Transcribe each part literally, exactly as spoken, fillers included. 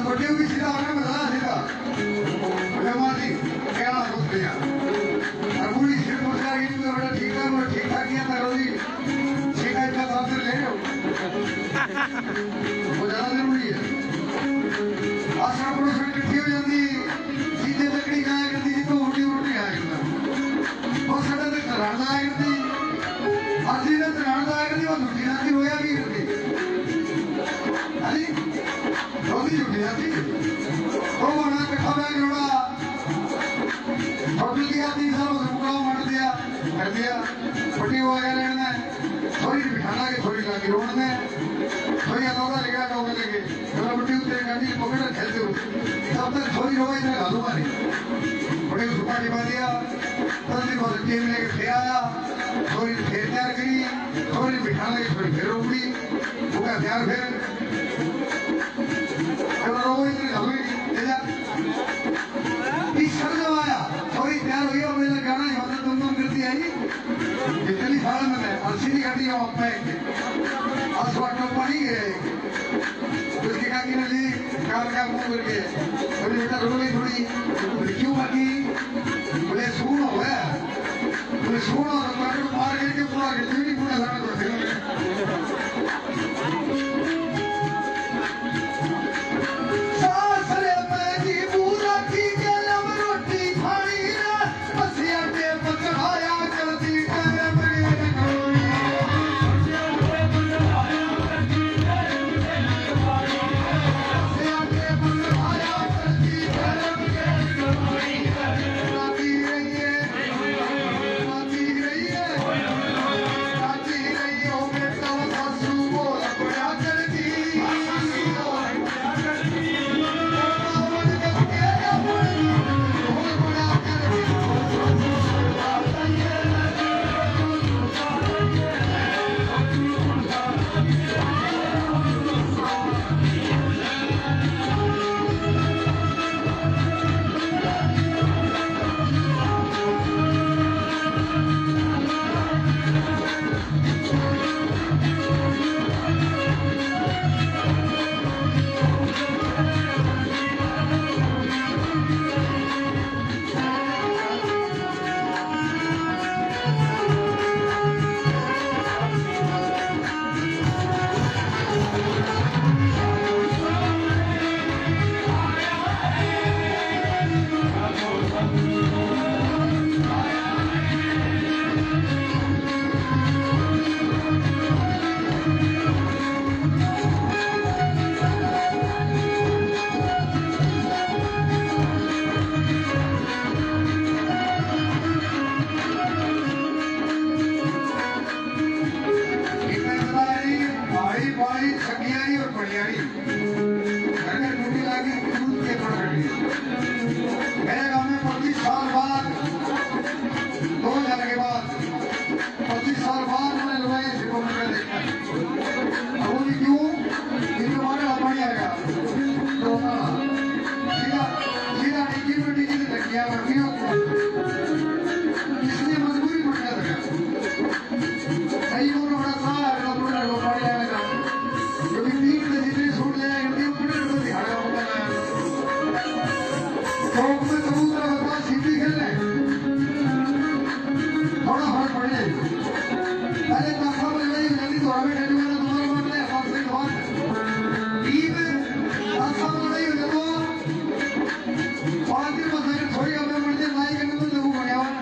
छोटे भी सीधा आगे में था, सीधा। बोले, "माँ जी, क्या हाल है?" और बूढ़ी सिर मुझे आगे, "बेटा, ठीक है?" बोले, "ठीक ठाक ही है, तारो जी।" ठीक है, इतना साथ ले रहे हो। वो ज्यादा जरूरी है। आसरा पड़ोसरा इकट्ठी हो जाती, सीधे लकड़ी खाया करती जी, तो उल्टी उल्टी खाया करता। वो सड़क पे चढ़ान लाया करती, और सीधे चढ़ान लाया करती, वो झूठी जाती, रोया भी करती। अरे, रोती झूठी जाती। वो बना इकट्ठा बैग जोड़ा, होटल की आती, सब मुकड़ा मार दिया, कर दिया, छुट्टी हो गया लेने। छोरी बिठाना के छोरी लागी रोड में, छोरी अलावा लेगा गाँव में लेके, चलो बेटी उतरे गाड़ी पकड़ के खेलते हो, तब तक छोरी रोए इधर घालू मारी, बड़े सुपा निभा दिया। दस दिन बाद टीम लेके फिर आया, छोरी फिर तैयार करी, छोरी बिठाना के छोरी फिर रोकड़ी, उनका तैयार फिर, चलो रोए इधर घालू ही, ले जा। इस शब्द आया, थोड़ी तैयार हुई और मेरा गाना ही होता तुम तुम करती आई। इतनी साल में मैं अलसी नहीं करती हूँ अपने। और स्वाटो पानी गए। उसकी काकी ने ली, काल का मुंह करके। बोले, "बेटा, रो नहीं थोड़ी।" बोले, "क्यों काकी?" बोले, "सुन हो गया।" बोले, "सुन हो तो काटो मार करके पूरा के क्यों नहीं पूरा सारा तो फिर।" सासरे में जी पूरा की गलम रोटी खानी रे, बसिया के पकड़ाया करती गलम रोटी। बसिया के पकड़ाया करती गलम रोटी। राजी रहिए। भाई, भाई, छकियारी और बलियारी। घर में टूटी लागी, दूध के पड़ गई। मेरे गांव में पच्चीस साल बाद, दो हज़ार के बाद, पच्चीस साल बाद मैंने लुगाई से को मैं देखा। अब वो भी क्यों? इनके बारे में पानी आएगा। तो सीधा, सीधा डिग्गी में डिग्गी से लग गया, और क्यों? इसलिए मजबूरी पड़ गया था। सही बोलो, बड़ा सारा है, बड़ा बड़ा लोग पड़े हैं ना। क्योंकि पीठ पे जितने सूट ले आए, उनके ऊपर तो दिहाड़ा होता है। चौक में कबूतर होता, सीधी खेलने। थोड़ा फर्क पड़ जाए। अरे, दस साल लड़ाई हो जाती, तो हमें ठंडी वाला दोबारा मार ले, सात से बात। टीम, दस साल लड़ाई हो जाती, तो पाँच दिन बस अगर थोड़ी हमें मर जाए, नाई करने में तो वो बढ़िया।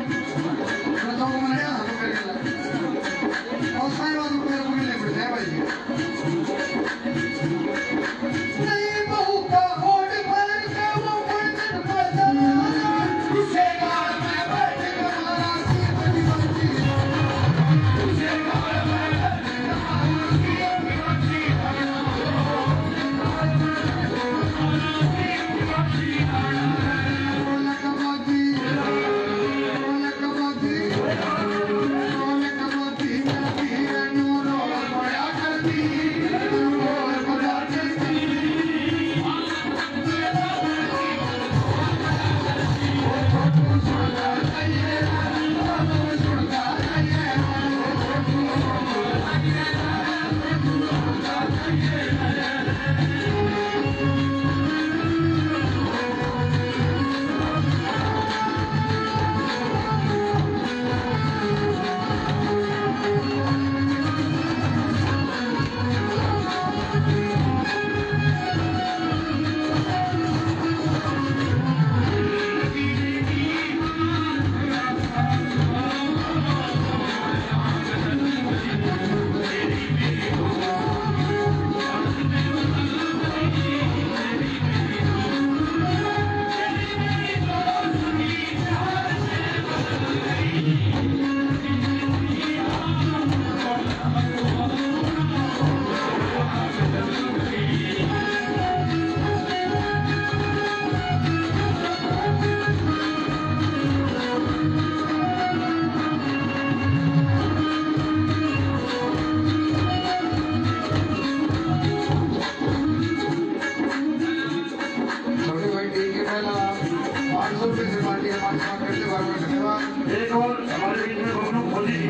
एक और हमारे बीच में बबलू खोजी जी,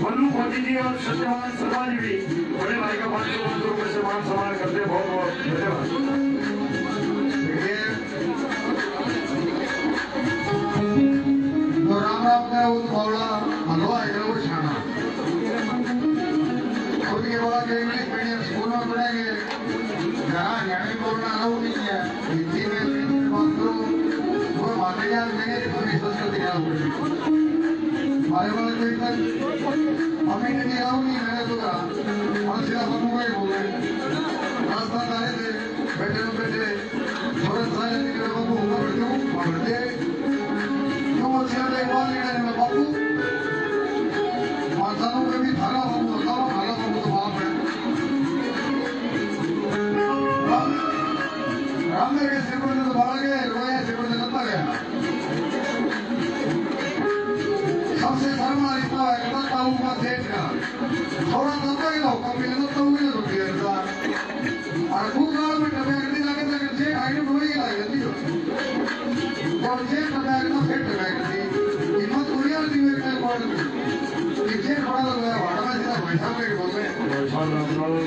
बबलू खोजी जी और सत्यवान शर्मा जी भी बड़े भाई का पाँच सौ पाँच सौ रुपए से मान सम्मान करते हैं। बहुत बहुत धन्यवाद। देखिए, तो राम राम का उस बावला हलवा है वो छाना। खुद के बड़ा के इंग्लिश मीडियम स्कूल में पढ़ेंगे, घर हरियाणवी बोलना अलाउ नहीं है। हिंदी में, हिंदी में बात करो, वो माता याद नहीं है, पूरी संस्कृति याद हो गई। हमारे वाले तो इधर अभी नहीं अलाउ नहीं, मैंने तो कहा, हम सिर्फ हम वही बोले। रास्ता तारे थे, बैठे बैठे, थोड़ा सा निकले बाबू, ऊपर क्यों पकड़ते? क्यों बच्चे ने एक बार निकले में बाबू? मानसानों के भी थारा बाबू, थारा, थारा बाबू तो बाप है। राम, राम मेरे सिर पर तो बाढ़ गए, रोया सिर पर तो लता गया। सबसे शर्मा रिश्ता है, कहता ताऊ का सेठ का। थोड़ा लता ही लो, कम मिले तो ताऊ ही लो, रुपये का। और भूतकाल में टपैक दी लगे तो जे खाई में डोरी लाई जाती हो। जब जे टपैक ना फिर टपैक दी। हिम्मत दुनिया की मेरे को कौन की? ये जे बड़ा लग रहा है, भाड़ा में जितना भाई साहब के बोल रहे हैं। भाई साहब, आप लोग।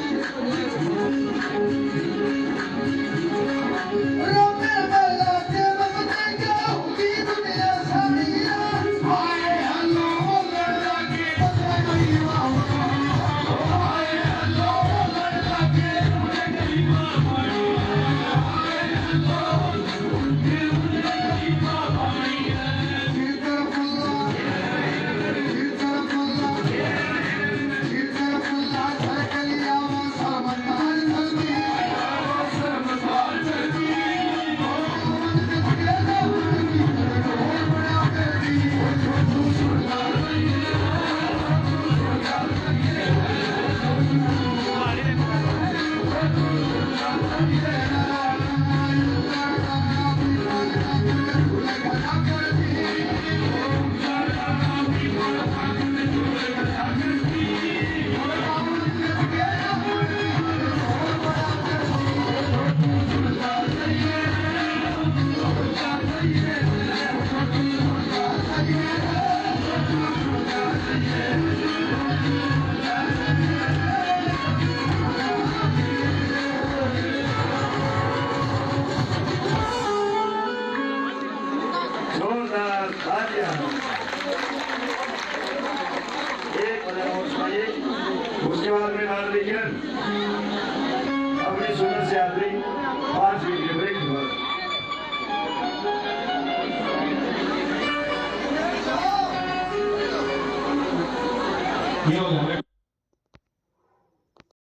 जोरदार तालियां। एक बजा और सुनाइए। उसके बाद में डाल रही किरण अपनी सुंदर से आखिरी पाँच मिनट के ब्रेक के बाद। ये हो गया।